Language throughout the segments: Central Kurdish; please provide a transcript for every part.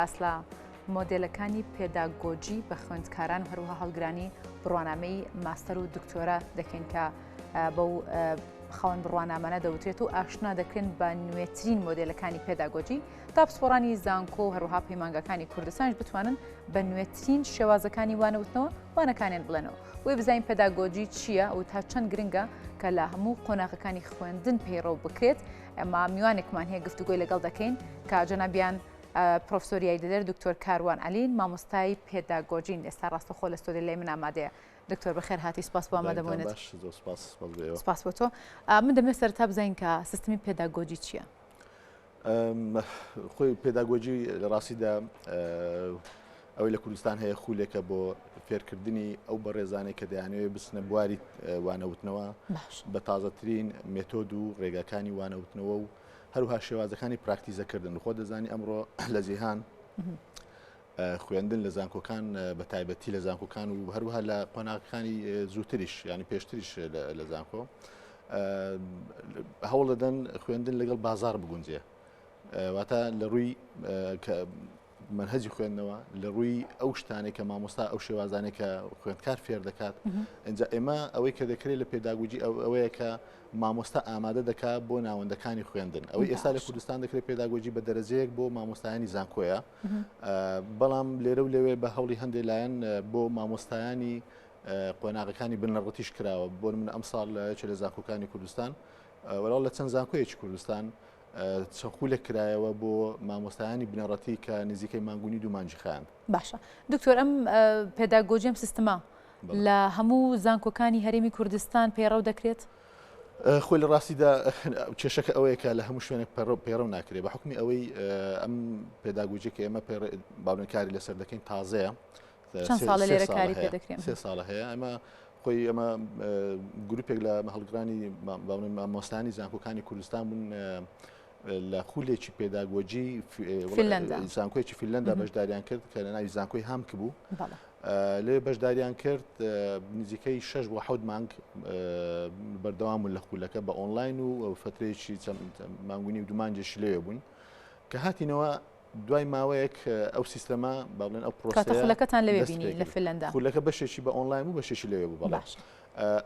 باس لە مۆدێلەکانی پێداگۆجی بە خوێندکاران و هەروەها هەڵگرانی بڕوانامەی ماستەر و دکتۆرا دەکەین کە بەو خاوەن بڕوانامانە دەوترێت و ئاشنا دەکرێن بە نوێترین مۆدێلەکانی پێداگۆجی تا پسپۆڕانی زانکۆ و هەروەها پەیمانگاکانی کوردستانش بتوانن بە نوێترین شێوازەکانی وانەوتنەوە وانەکانیان بڵێنەوە بۆی بزانین پێداگۆجی چییە و تا چەند گرنگە کە لە هەموو قۆناغەکانی خوێندن پەیڕەو بکرێت ئەمە میوانێکمان هەیە گفتوگۆی لەگەڵ دەکەین کە جەنابیان پرۆفسۆر یاریدەدەر دکتۆر کاروان عەلین مامۆستای پێداگۆجین ئێستا ڕاستەخۆ لە ستۆدیۆ لای من ئامادەیە دکتۆر بەخێر هاتی سپاس بۆ ئامادەبوونت. باش زۆر سپاس سپاس بۆ ئێوە. سپاس بۆ تۆ. من دەمەوێت سەرەتا بزانین کە سیستمی پێداگۆجی چییە؟ خۆی پێداگۆجی لە ڕاستیدا ئەوەی لە کوردستان هەیە خولێکە بۆ فێرکردنی ئەو بەڕێزانەی کە دەیانەوێت بچنە بواری وانەوتنەوە بە تازەترین مێتۆد و ڕێگاکانی وانەوتنەوە و هەروها شێوازەکانی پراکتیزەکردن خۆ دەزانی ئەمڕۆ لە جیهان خوێندن لە زانکۆکان بە تایبەتی لە زانکۆکان و هەروها لە قۆناغەکانی زووتریش ینی پێشتریش لە زانکۆ هەوڵ دەدەن خوێندن لەگەڵ بازار بگونجێ واتە لە ڕووی مەنهەجی خوێندنەوە لە ڕووی ئەو شتانەی کە مامۆستا ئەو شێوازانەی کە خوێندکار فێر دەکات ئینجا ئێمە ئەوەی کە دەکرێت لە پێداگوجی ئەوەیە کە مامۆستا ئامادە دەکات بۆ ناوەندەکانی خوێندن ئەوەی ئێستا لە کوردستان دەکرێت پێداگۆجی بە دەرەجەیەک بۆ مامۆستایانی زانکۆیە بەڵام لێرە و لەوێ بە هەوڵی هەندێک لایەن بۆ مامۆستایانی قۆناغەکانی بنەڕەتیش کراوە بۆ من ئەم ساڵ لە یەکێ لە زانکۆکانی کوردستان وەڵ لە چەند زانکۆیەکی کوردستان چەند خولێک کرایەوە بۆ مامۆستایانی بنەڕەتی کە نزیکەی مانگونی دوو مانگی خایاند. باشە دکتۆر ئەم پێداگۆجی ئەم سیستمە لە هەموو زانکۆکانی هەرێمی کوردستان پەیڕەو دەکرێت؟ خۆی لە ڕاستیدا کێشەکە ئەوەیە کە لە هەموو شوێنێک پەیڕەو ناکرێت بە حکمی ئەوەی ئەم پێداگۆجی کە ئێمە باڵێن کاری لەسەر دەکەین تازەیە چەند ساڵە لێرە کاری پێ دەکرێت؟ سێ ساڵە هەیە ئەمە خۆی ئەمە گروپێک لە هەڵگرانی مامۆستانی زانکۆکانی کوردستان بوون لە خولێکی پێداگۆجی زانکۆیەکی فیلەندا بەشداریان کرد کە لە ناوی زانکۆی هامک بوو لێ بەشداریان کرد نزیکەی 6 بۆ حەوت مانگ بەردەوام بوون لە خولەکە بە ئۆنلاین و فترەیەکی مانگونی و دومانجێکی لەوێ بوون کە هاتینەوە دوای ماوەیەک ئەو سیستەمە با بڵێن ئەو پرۆسەیە کاتە خولەکەتان لەوێ بینی لە فنلەندا؟ خولەکە بەشێکی بە ئۆنلاین بوو بەشێکی لەوێ بوو بەڵێ.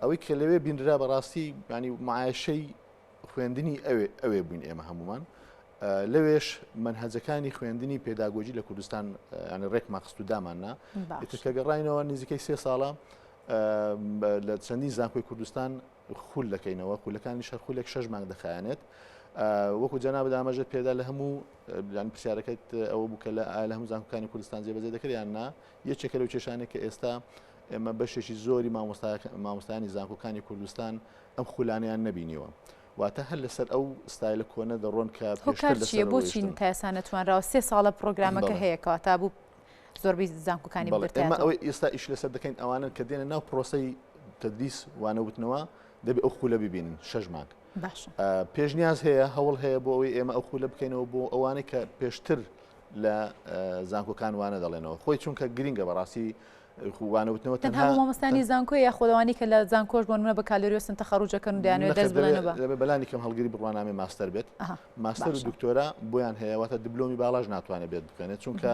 ئەوەی کە لەوێ بینرا بەڕاستی ینی معایشەی خوێندنی ئەوێ ئەوێ بووین ئێمە هەمومان لەوێش مەنهەجەکانی خوێندنی پێداگۆجی لە کوردستان ینی ڕێکمان خست و دامان نا ئیتر کە گەڕاینەوە نزیکەی سێ ساڵە لە چەندین زانکۆی کوردستان خول دەکەینەوە، خولەکانیش هەر خولێک شەش مانگ دەخایەنێت. وەکو جەنابت ئاماژەت پێدا لە هەموو یان پرسیارەکەت ئەوە بوو کە لە ئایا لە هەموو زانکۆکانی کوردستان جێبەجێ دەکرێت یان نا، یەکێکە لەو کێشانەی کە ئێستا ئێمە بەشێکی زۆری مامۆستایانی زانکۆکانی کوردستان ئەم خولانەیان نەبینیوە. واتە هەر لەسەر ئەو ستایلە کۆنە دەڕۆن کە پێشتر لەسەر هۆکار چییە بۆچی تا ئێستا نەتوانراوە؟ سێ ساڵە پرۆگرامەکە هەیە کەواتە بوو زۆربەی زانکۆکانی بگرتایەتەوە. ئێمە ئەوەی ئێستا ئیش لەسەر دەکەین ئەوانەن کە دێنە ناو پرۆسەی تدریس وانەوتنەوە دەبێ ئەو خولە ببینن شەش مانگ. باشە. پێشنیاز هەیە هەوڵ هەیە بۆ ئەوەی ئێمە ئەو خولە بکەینەوە بۆ ئەوانەی کە پێشتر لە زانکۆکان وانە دەڵێنەوە خۆی چونکە گرنگە بەڕاستی وانەوتنەوە تەنها بۆ مامۆستانی زانکۆ یاخود ئەوانەی کە لە زانکۆش بۆ نمونە بەکالۆریۆسن تەخەڕوجەکەن و دەیانەوێت دەرس بڵێنەوە؟ دەبێت بەلانی کەم هەڵگری بڕوانامەی ماستەر بێت ماستەر و دکتۆرا بۆیان هەیە واتە دبلۆمی باڵاش ناتوانێت بێت بخوێنێت چونکە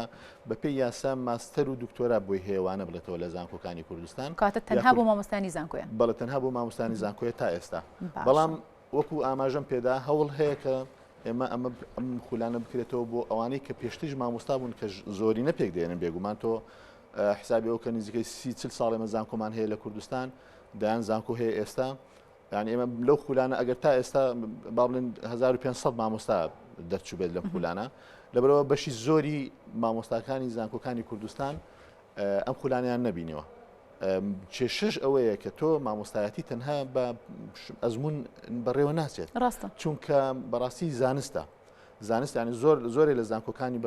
بەپێی یاسا ماستەر و دکتۆرا بۆی هەیە وانە بڵێتەوە لە زانکۆکانی کوردستان کاتە تەنها بۆ مامۆستانی زانکۆیە بەڵێ تەنها بۆ مامۆستانی زانکۆیە تا ئێستا بەڵام وەکو ئاماژەم پێدا هەوڵ هەیە کە ئێمە ئەمە ئەم خولانە بکرێتەوە بۆ ئەوانەی کە پێشتریش مامۆستا بوون کە زۆرینە پێک دێنن بێگومان تۆ حسابی ئەو کە نزیکەی سی چل ساڵ ئێمە زانکۆمان هەیە لە کوردستان دایان زانکۆ هەیە ئێستا یعنی ئێمە لەو خولانە ئەگەر تا ئێستا با بڵێن 1500 مامۆستا دەرچوو بێت لەم خولانە لەبەرەوە بەشی زۆری مامۆستاکانی زانکۆکانی کوردستان ئەم خولانیان نەبینیوە کێشەش ئەوەیە کە تۆ مامۆستایەتی تەنها بە ئەزمون بەڕێوە ناچێت ڕاستە چونکە بەڕاستی زانستە زانست ینی زۆر زۆرێ لە زانکۆکانی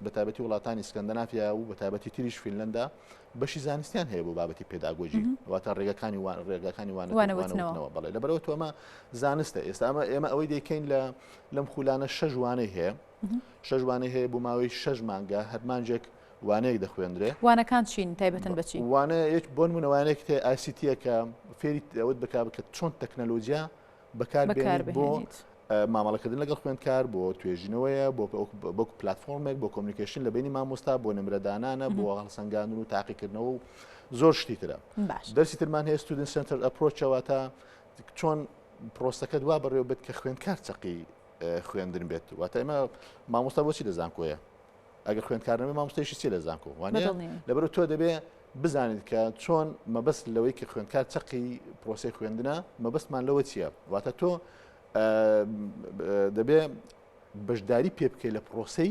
بەتایبەتی وڵاتانی سکەندەنافیا و بەتایبەتی تریش فینلندا بەشی زانستیان هەیە بۆ بابەتی پێداگۆجی واتە ڕێگەکانی وان ڕێگاکانی وانەوتنەوە بەڵێ لەبەرەوە تۆ ئەمە زانستە ئێستا ئەمە ئێمە ئەوەی دەیکەین لە لەم خولانە شەش وانەی هەیە شەش وانەی هەیە بۆ ماوەی شەش مانگە هەر مانجێک وانەیەک دەخوێندرێ. وانەکان چین؟ تایبەتن بە چی؟ وانە یەک بۆ نمونە وانەیەک هەیە ICT کە فێری ئەوەت بکا کە چۆن تەکنەلۆجیا بەکار بێنیت بۆ بەکاربهێنیت. مامەڵەکردن لەگەڵ خوێندکار بۆ توێژینەوەیە بۆ بۆ پلتفۆرمێک بۆ communication لە بینی مامۆستا بۆ نمرەدانانە بۆ هەڵسەنگاندن و تاقیکردنەوە و زۆر شتی ترە دەرسی ترمان هەیە student center approach ەوە تا چۆن پرۆسەکەت وا بەڕێوە بێت کە خوێندکار چەقی خوێندن بێت واتە ئێمە مامۆستا بۆچی لە زانکۆیە ئەگەر خوێندکار نەبێ مامۆستایشی چیە لە زانکۆ وانە لەبەر تۆ دەبێ بزانیت کە چۆن مەبەست لەوەی کە خوێندکار چەقی پرۆسی خوێندنە مەبەستمان لەوە چییە واتە تۆ دەبێ بەشداری پێ بکەیت لە پرۆسی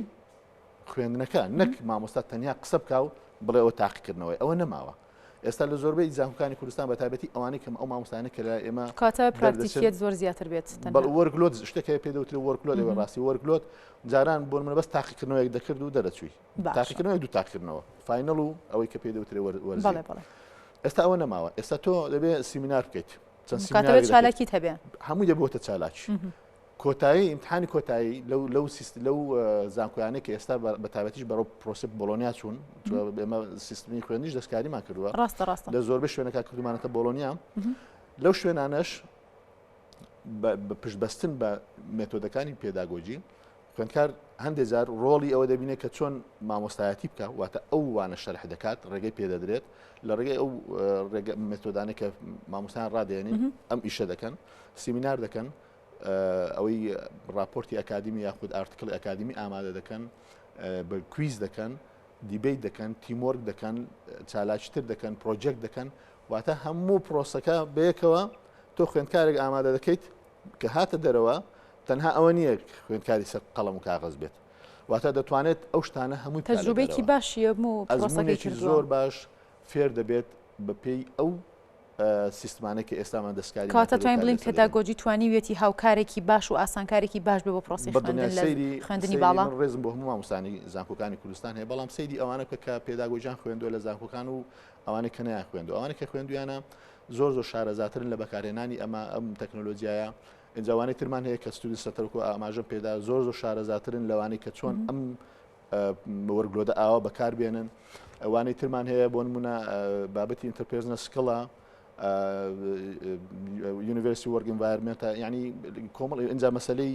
خوێندنەکە نەک مامۆستا تەنیا قسە بکە و بڵێ ئەوە تاقیکردنەوەی ئەوە نەماوە ئێستا لە زۆربەی زانکۆکانی کوردستان بە تایبەتی ئەوانەی کەم ئەو مامۆستایانە کە لە ئێمە کاتە پراکتیکیت زۆر زیاتر بێت بەڵ workload شتێک هەیە پێ دەوترێت workload ئەوە ڕاستی workload جاران بۆ من بەس تاقیکردنەوەیەک دەکرد و دەرەچووی تاقیکردنەوەی دوو تاقیکردنەوە final و ئەوەی کە پێ دەوترێت وەرزی ئێستا ئەوە نەماوە ئێستا تۆ دەبێ سیمینار بکەیت چەند سیمینار چالاکیت هەبێ هەمووی دەبێتە چالاکی کۆتایی ئیمتحانی کۆتایی لەو لەو سیست لەو زانکۆیانەی کە ئێستا بە تایبەتیش بەرەو پرۆسەی بۆلۆنیا چوون ئێمە سیستمی خوێندنیش دەستکاریمان کردووە ڕاستە ڕاستە لە زۆربەی شوێنەکە کردومانەتە بۆلۆنیا لەو شوێنانەش بە پشتبەستن بە مێتۆدەکانی پێداگۆجی خوێندکار هەندێک جار ڕۆڵی ئەوە دەبینێت کە چۆن مامۆستایەتی بکە واتە ئەو وانە شەرح دەکات ڕێگەی پێدەدرێت لە ڕێگەی ئەو مێتۆدانێک کە مامۆستایان ڕادێنین ئەم ئیشە دەکەن سیمینار دەکەن ئەوەی ڕاپۆرتی ئەکادیمی یاخود article ی ئەکادیمی ئامادە دەکەن بە quiz دەکەن debate دەکەن teamwork دەکەن چالاکیتر دەکەن project دەکەن واتە هەموو پرۆسەکە بەیەکەوە تۆ خوێندکارێک ئامادە دەکەیت کە هاتە دەرەوە تەنها ئەوە نییە خوێندکاری سەر قەڵەم و کاغەز بێت واتە دەتوانێت ئەو شتانە هەمووی تەجروبەیەکی باشی هەموو ئەزموونێکی زۆر باش فێر دەبێت بەپێی ئەو سیستمانەی کە ئێستامان دەستکاری کەواتە توانین بڵێین پێداگۆجی توانیویەتی هاوکارێکی باش و ئاسانکارێکی باش بێ بۆ پرۆسەی خوێندن لە خوێندنی باڵا؟ من ڕێزم بۆ هەموو مامۆستانی زانکۆکانی کوردستان هەیە بەڵام سەیری ئەوانە بکە کە پێداگۆجیان خوێندووە لە زانکۆکان و ئەوانەی کە نەیان خوێندووە ئەوانەی کە خوێندویانە زۆر زۆر شارەزاترن لە بەکارهێنانی ئەمە ئەم تەکنۆلۆجیایە ئینجا ئەوانەی ترمان هەیە کە student center وەکو ئاماژەم پێدا زۆر زۆر شارەزاترن لەوانەی کە چۆن ئەم workload ە ئاوا بەکار بێنن ئەوانەی ترمان هەیە بۆ نمونە بابەتی interpersonal skill ە university work environment ە ینی کۆمەڵ ئینجا مەسلەی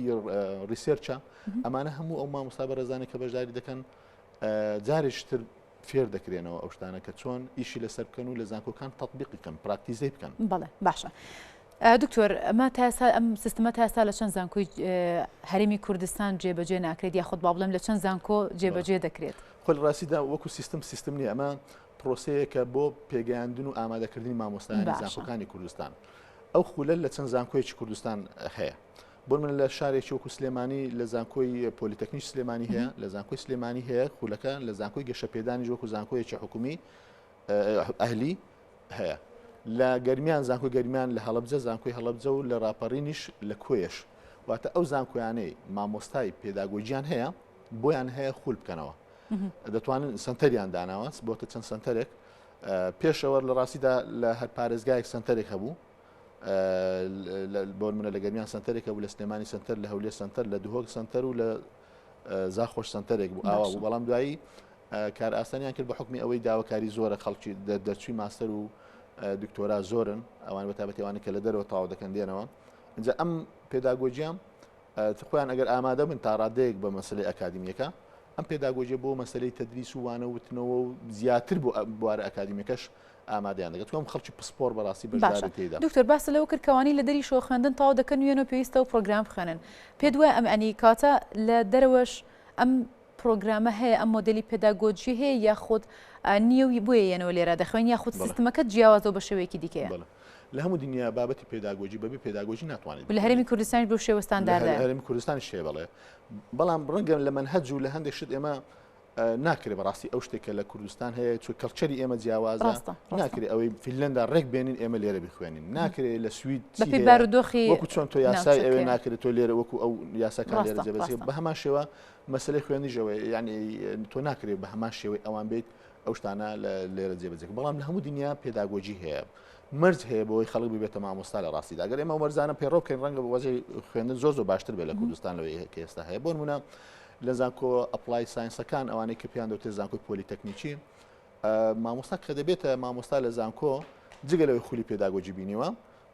research ە ئەمانە هەموو ئەو مامۆستا بەڕێزانە کە بەشداری دەکەن جارێکتر فێر دەکرێنەوە ئەو شتانە کە چۆن ئیشی لەسەر بکەن و لە زانکۆکان تەطبیقی بکەن پراکتیزەی بکەن. بەڵێ باشە دکتۆر ئەمە تا ئێستا ئەم سیستمە تا ئێستا لە چەند زانکۆی هەرێمی کوردستان جێبەجێ ناکرێت یاخود با بڵێم لە چەند زانکۆ جێبەجێ دەکرێت؟ خۆ لە ڕاستیدا وەکو سیستم سیستم نییە ئەمە پرۆسەیەکە بۆ پێگەیاندن و ئامادەکردنی مامۆستایانی زانکۆکانی کوردستان ئەو خولە لە چەند زانکۆیەکی کوردستان هەیە بۆ من لە شارێکی وەکو سلێمانی لە زانکۆی پۆلیتەکنیک سلێمانی هەیە لە زانکۆی سلێمانی هەیە خولەکە لە زانکۆی گەشەپێدانیش وەکو زانکۆیەکی حکومی ئەهلی هەیە لە گەرمیان زانکۆی گەرمیان لە هەڵەبجە زانکۆی هەڵەبجە و لە ڕاپەڕینیش لە کۆیەش واتە ئەو زانکۆیانەی مامۆستای پێداگۆجیان هەیە بۆیان هەیە خول بکەنەوە دەتوانن سنتەریان داناوە بۆتە چەند سنتەرێک پێشەوە لە ڕاستیدا لە هەر پارێزگایەک سنتەرێک هەبوو بۆ منە لە گەرمیان سنتەرێک هەبوو لە سلێمانی سنتەر لە هەولێر سنتەر لە دهۆک سنتەر و لە زاخۆش سنتەرێک بوو ئاوا بوو بەڵام دوایی کارئاسانیان کرد بە حوکمی ئەوەی داواکاری زۆرە خەڵکی دەرچووی ماستەر و دکتۆرا زۆرن ئەوان بە تایبەتی ئەوانەی کە لە دەرەوە تەواو دەکەن دێنەوە اینجا ئەم پێداگۆجیە خۆیان ئەگەر ئامادە بن تا ڕادەیەک بە مەسلەی ئەکادیمیەکە ئەم پێداگۆجیە بۆ مەسلەی تدریس و وانە وتنەوە و زیاتر بۆ بوارە ئەکادیمیەکەش ئامادەیان دەکات چونکە خەڵکی پسپۆر بەڕاستی بەشداری تێیدا. دکتۆر باست لەوە کرد کەوانی لە دەریشەوە خوێندن تەواو دەکەن وێنەوە پێویستە و پرۆگرام بخوێنن پێت وایە ئەم ئەنی کاتە لە دەرەوەش ئەم پرۆگرامە هەیە ئەم مۆدێلی پێداگۆجی هەیە یاخود نییە و بۆیە یەنەوە لێرە دەخوێن یاخود سیستمەکە جیاوازەوە بە شێوەیەکی دیکەیە؟ لە هەموو دنیا بابەتی پێداگۆجی بەبێ پێداگۆجی ناتوانێت لە هەرێمی کوردستانیش بەو شێوە ستانداردە هەرێمی کوردستانیش هەیە بەڵێ بەڵام ڕەنگە لە مەنهەج و لە هەندێک شت ئێمە ناکرێ بەڕاستی ئەو شتێک کە لە کوردستان هەیە چون culture ی ئێمە جیاوازە ناکرێ ئەوەی فینلەندا ڕێک بێنین ئێمە لێرە بخوێنین ناکرێ لە سوید بەپێی بارودۆخی وەکو چۆن تۆ یاسای ئەوێ ناکرێت تۆ لێرە وەکو ئەو یاساکان لێرە جێبەجێ بە هەمان شێوە مەسلەی خوێندنیشەوە یعنی تۆ ناکرێت بە هەمان شێوەی ئەوان بیت ئەو شتانە لێرە جێبەجێ بەڵام لە هەموو دنیا پێداگۆجی هەیە مەرج هەیە بۆی خەڵک ببێتە مامۆستا لە ڕاستیدا گەر ئێمە مەرجانە پەیڕەو بکەین ڕەنگە وەزعی خوێندن زۆر زۆر باشتر بێت لە کوردستان لەوەی کە ئێستا هەیە بۆ نمونە لە زانکۆ applied science ەکان ئەوانەی کە پێیان دەوترێت زانکۆی پۆلیتەکنیکی مامۆستا کە دەبێتە مامۆستا لە زانکۆ جگە لەوەی خولی پێداگۆجی بینیوە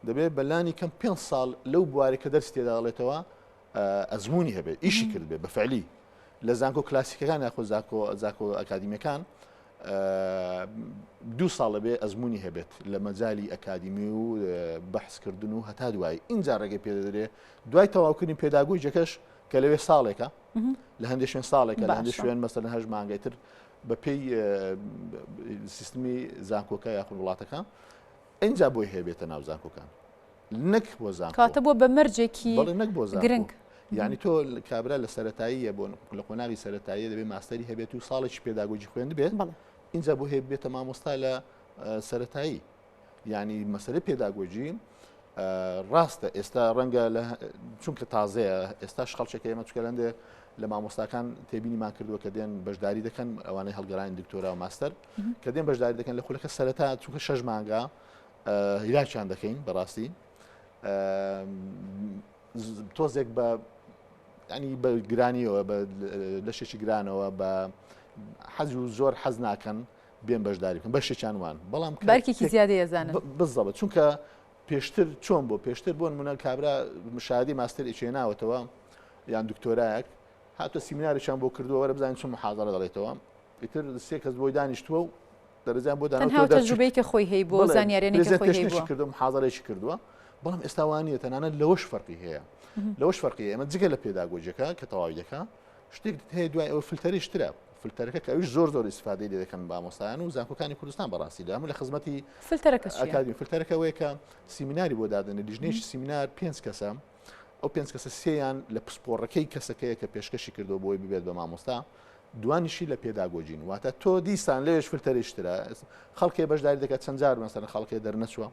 دەبێت بەلانی کەم پێ ساڵ لەو بوارێک کە دەرس تێدا دەڵێتەوە. ئەزمموی هەبێت ئیشی کرد بێ بە فعلی لە زانکۆ کلاسیکەکان یاخۆ زاکۆ زاکۆ ئەکادیمیەکان دوو ساڵە بێ ئەزمموی هەبێت لە مەجای ئەکادیمی و بەحسکردن و هەتا دوایی اینجا ڕێگەی پێدەدرێ دوای تەواوکردنی پێداگۆجەکەش کە لەوێ ساڵێکە لە هەندێک شوێن ساڵێکە لە هەندێک شوێن مەسەلەن هەشت مانگەی تر بە پێی سیستمی زانکۆکە یاخود وڵاتەکە ئینجا بۆی هەیە بێتە ناو زانکۆکان نەک بۆ زانکۆ کاتە بۆ بە مەرجێکی نەک بۆ گرنگ یعنی تۆ کابرا لە سەتاییە بۆ لە قۆناغی سەتاییە دەبێت ماستەری هەبێت و ساڵێکی پێداگۆجی خوێند بێت اینجا بۆ هەیە بێتە مامۆستا لە سەتایی یانی مەسەلەی پێداگۆجی ڕاستە ئێستا ڕەنگە لە چونکە تازەیە ئێستاش خەڵکێک ئێمە چکە لەندێ لە مامۆستاکان تێبینیمان کردووە کە دێن بەشداری دەکەن ئەوانەی هەڵگەرانی دکتۆرا و ماستەر کە دێن بەشداری دەکەن لە خولەکە سەرەتا چونکە شەش مانگە هیلاکیان دەکەین بەڕاستی تۆزێک بە ینی بە گرانیەوە بە لەشێکی گرانەوە بە حەز و زۆر حەز ناکەن بێن بەشداری بکەن بەشێکیان وان بەڵام کە بارکێکی زیادەی ئەزانن. بزەبت چونکە پێشتر چۆن بۆ پێشتر بۆن منە کابرا مشاهدەی ماستەر ئێچێناوەتەوە یان دکتۆرایەک هاتوە سیمینارێکیان بۆ کردووە وەرە بزانین چۆن محاضرە دەڵێتەوە ئیتر سێ کەس بۆی دانیشتووە و دەرەجان بۆ دانەوە تەنها تەجروبەی کە خۆی هەی بۆ زانیاریانی کە خۆی هەی بووە کردو محاضرەیەکی کردووە بەڵام ئێستا وانە تەنانەت لەوەش فەرقی هەیە لەوەش فەرقی ئێمە جگە لە پێداگۆجەکە کە تەواوی دەکا شتێک هەیە دوای ئەوە فلتەریش ترە فلتەرەکە کە ئەویش زۆر زۆر ئیسفادەی لێ دەکەن مامۆستایان و زانکۆکانی کوردستان بەڕاستی لە هەموو لە خزمەتی فلتەرەکە چییە؟ ئەکادمی فلتەرەکە ئەوەیە کە سیمیناری بۆ دادەنێ لیژنەیەکی سیمینار پێنج کەسە ئەو پێنج کەسە سێیان لە پسپۆڕەکەی کەسەکەیە کە پێشکەشی کردووە بۆی ببێت بە مامۆستا دوانیشی لە پێداگۆجین واتە تۆ دیسان لەوێش فلتەریشترە خەڵکێ بەشداری دەکات چەند جار مەسەلەن خەڵکێ دەرنەچووە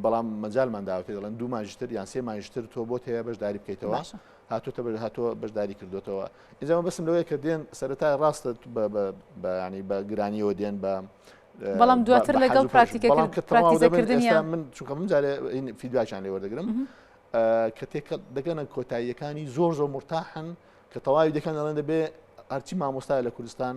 بەڵام مەجالمان داوەتێ دەڵێن دوو مانگتر یان سێ مانگتر تۆ بۆت هەیە بەشداری بکەیتەوە هاتوتە بە هاتووە بەشداری کردوێتەوە ئینجا بەسم لەوەیە کە دێن سەرەتا ڕاستە بەیانی بە گرانیەوە دێن بە بەڵام دواتر لەگەڵ پراکتیکەکردنیان من چونکە من جارێ feedback یان لێ وەردەگرم کە تێکە دەگەنە کۆتاییەکانی زۆر زۆر مرتاحن کە تەواوی دەکەن دەڵێن دەبێ هەرچی مامۆستای لە کوردستان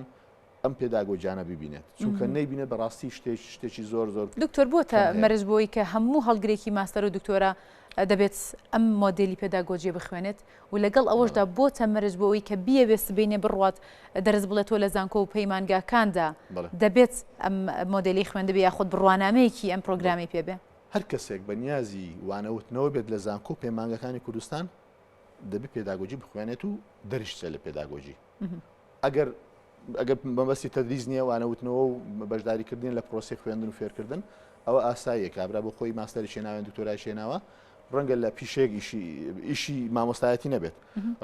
ئەم پێداگۆجیانە ببینێت چونکە نەیبینێت بەڕاستی شتێک شتێکی زۆر زۆر دکتۆر بۆتە مەرج بۆی کە هەموو هەڵگرێکی ماستەر و دکتۆرا دەبێت ئەم مۆدێلی پێداگۆجیە بخوێنێت و لەگەڵ ئەوەشدا بۆتە مەرج بۆ ئەوی کە بیەوێت سبەینێ بڕوات دەرس بڵێتەوە لە زانکۆ و پەیمانگاکاندا دەبێت ئەم مۆدێلی خوێندبێ یاخود بڕوانامەیەکی ئەم پرۆگرامی پێ بێ؟ هەر کەسێک بە نیازی وانەوتنەوە بێت لە زانکۆ و پەیمانگاکانی کوردستان دەبێت پێداگۆجی بخوێنێت و دەریشچێت لە پێداگۆجی. ئەگەر ئەگەر مەبەستی تەدریس نییە وانەوتنەوە و بەشداریکردن لە پرۆسی خوێندن و فێرکردن ئەوە ئاساییە کابرا بۆ خۆی ماستەری شێناوێن دکتۆرای شێناوە ڕەنگە لە پیشەیەک ئیشی ئیشی مامۆستایەتی نەبێت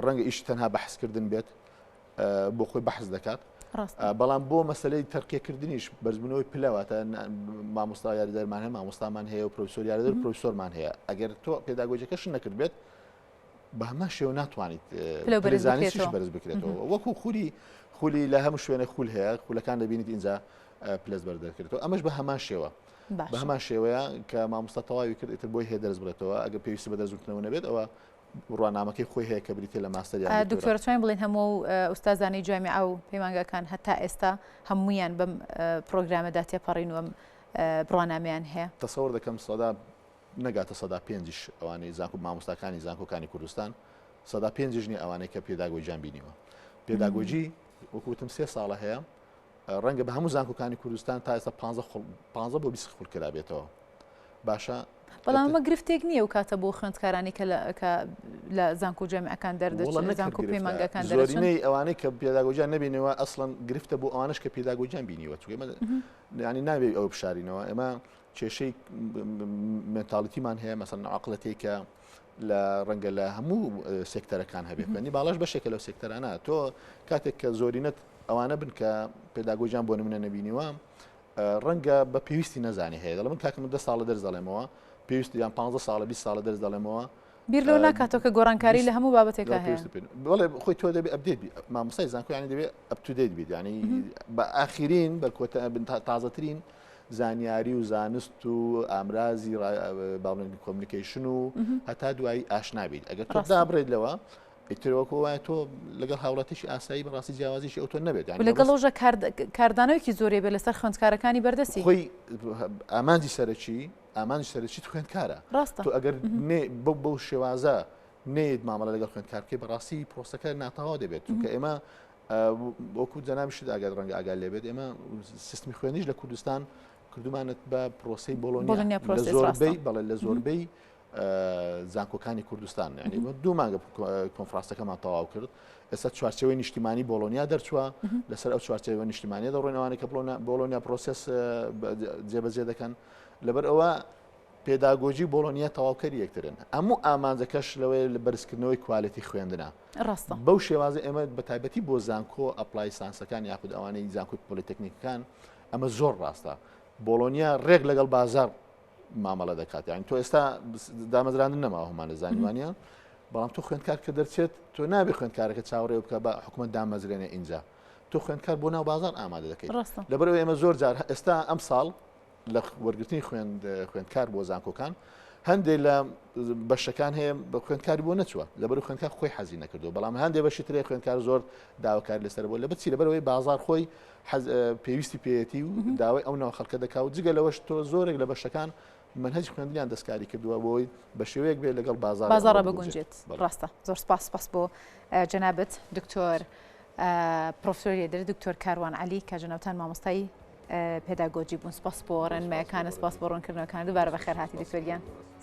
ڕەنگە ئیشی تەنها بەحسکردن بێت بۆ خۆی بەحس دەکات بەڵام بۆ مەسلەی تەرقیەکردنیش بەرزبوونەوەی پلەواتە مامۆستا یاریدەرمان هەیە مامۆستامان هەیە و پرۆفیسۆر یاریدەر پرۆفیسۆرمان هەیە ئەگەر تۆ پێداگۆجەکەش نەکرد بێت بە هەمان شێوە ناتوانیت پلە پلەی زانستیش بەرز بکرێتەوە وەکو خولی خولی لە هەموو شوێنە خول هەیە خولەکان دەبینیت ئینجا پلەز بەر دەکرێتەوە ئەمەش بە هەمان شێوە بە هەمان شێوەیە کە مامۆستا تەواوی کرد ئیتر بۆی هەیە دەرس بڵێتەوە ئەگەر پێویستی بە دەرس وتنەوە نەبێت ئەوە بڕوانامەکەی خۆی هەیە کە بریتە لە ماستەر یان دکتۆرا. دکتۆر توانین بڵێین هەموو ئوستازانەی جامیعە و پەیمانگاکان هەتا ئێستا هەموویان بەم پرۆگرامەدا تێپەڕین و ئەم بڕوانامەیان هەیە؟ تەسەوڕ دەکەم سەدا نەگاتە سەدا پێنجیش ئەوانەی زانکۆ مامۆستاکانی زانکۆکانی کوردستان سەدا پێنجیش نییە ئەوانەی کە پێداگۆجیان بینیوە پێداگۆجی وەکو وتم سێ ساڵە هەیە ڕەنگە بە هەموو زانکۆکانی کوردستان تا ئێستا 15 بۆ 20 خول کرابێتەوە باشە بەڵام ئەمە گرفتێک نییە و کاتە بۆ خوێندکارانی کە لە زانکۆ جامیعەکان دەردەچن زانکۆ پەیمانگاکان دەردەچن زۆرینەی ئەوانەی کە پێداگۆجیان نەبینەوە ئەسڵەن گرفتە بۆ ئەوانش کە پێداگۆجیان بینیوە چونکە ئێمە یانی نابێ ئەوە بشارینەوە ئێمە کێشەی mentality مان هەیە مەسەن عقلەتێک کە لە ڕەنگە لە هەموو سێکتەرەکان هەبێت خوێندنی باڵاش بەشێکە لەو سێکتەرانە تۆ کاتێک کە زۆرینەت ئەوانە بن کە پێداگۆجیان بۆ نمونە نەبینیوە ڕەنگە بە پێویستی نەزانی هەیە دەڵێ من کاکە من دە ساڵە دەرس دەڵێمەوە پێویست یان 15 ساڵە 20 ساڵە دەرس دەڵێمەوە بیر لەوە ناکاتەوە کە گۆڕانکاری لە هەموو بابەتێکا هەیە. بەڵێ خۆی تۆ دەبێ update بی مامۆستای زانکۆ یانی دەبێ up to date بیت یانی بە ئاخرین بە کۆتا تازەترین زانیاری و زانست و ئامرازی باڵێن communication و هەتا دوایی ئاشنا بیت ئەگەر تۆ دابڕێت لەوە ئیتر وەکو وایە تۆ لەگەڵ هاوڵاتیشی ئاسایی بەڕاستی جیاوازیشی ئەو تۆ نەبێت یانی لەگەڵ ڕۆژە کاردانەوەیەکی زۆری بێ لەسەر خوێندکارەکانی بەردەستی خۆی ئامانجی سەرەکی ئامانجی سەرەکیت خوێندکارە ڕاستە تۆ ئەگەر بەو شێوازە. نەیەیت مامەڵە لەگەڵ خوێندکار بکەی بەڕاستی پرۆسەکە ناتەواو دەبێت چونکە ئێمە وەکو جەنابیشت ئاگات ڕەنگە ئاگات لێبێت ئێمە سیستمی خوێندنیش لە کوردستان کردومانت بە پرۆسەی بۆڵۆنیا لە زۆربەی بەڵێ لە زۆربەی زانکۆکانی کوردستان ینی دوو مانگە کۆنفرانسەکەمان تەواو کرد ئێستا چوارچەوەی نیشتیمانی بۆڵۆنیا دەرچووە لەسەر ئەو چوارچەوە نیشتیمانە دەڕۆین ئەوانەی کە بۆڵۆنیا process جێبەجێ دەکەن لەبەر ئەوە پێداگۆجی و بۆڵۆنیا تەواوکەری یەکترن. هەموو ئامانجەکەش لەوەیە لە بەرزکردنەوەی quality خوێندنە. ڕاستە. بەو شێوازە ئێمە بە تایبەتی بۆ زانکۆ applied science ەکان یاخود ئەوانەی زانکۆی پۆلیتەکنیکەکان ئەمە زۆر ڕاستە. بۆڵۆنیا ڕێک لەگەڵ بازاڕ مامەڵە دەکات. یانی تۆ ئێستا دامەزراندن نەماوە هەموومان دەزانین وانە؟ بەڵام تۆ خوێندکار کە دەرچێت تۆ نابێ خوێندکارەکە چاوەڕێ بکە بە حکومەت دامەزرێنێ ئینجا تۆ خوێندکار بۆ ناو بازاڕ ئامادە دەکەیت. ڕاستە. لەبەرئەوەی ئێمە زۆر جار ئێستا ئەمساڵ لە وەرگرتنی خوێندکار بۆ زانکۆکان هەندێک لە بەشەکان هەیە بە خوێندکاری بۆ نەچووە لەبەر خوێندکار خۆی حەزی نەکردو بەڵام هەندێک بەشی ترێ خوێندکار زۆر داواکار لەسەر بۆ لە بچی لەبەرەوەی بازار خۆی پێویستی پێیەتی و داوای ئەو ناو خەڵکە دەکا و جگە لەوەش تۆ زۆرێک لە بەشەکان منهج خوێندنیان دەستکاری کردووە بۆی بە شێوەیەک بێت لەگەڵ بازار بازارە بگونجێت ڕاستە زۆر سپاس سپاس بۆ جەنابت دکتۆر پرۆفسۆر یەدر دکتۆر کاروان علی کە جەنابتان مامۆستای پێداگۆجی بوون سپاس بۆ ڕێنمایەکانە سپاس بۆ ڕوونکردنەوەکان دووبارە بەخێرهاتی دکتۆر گیان.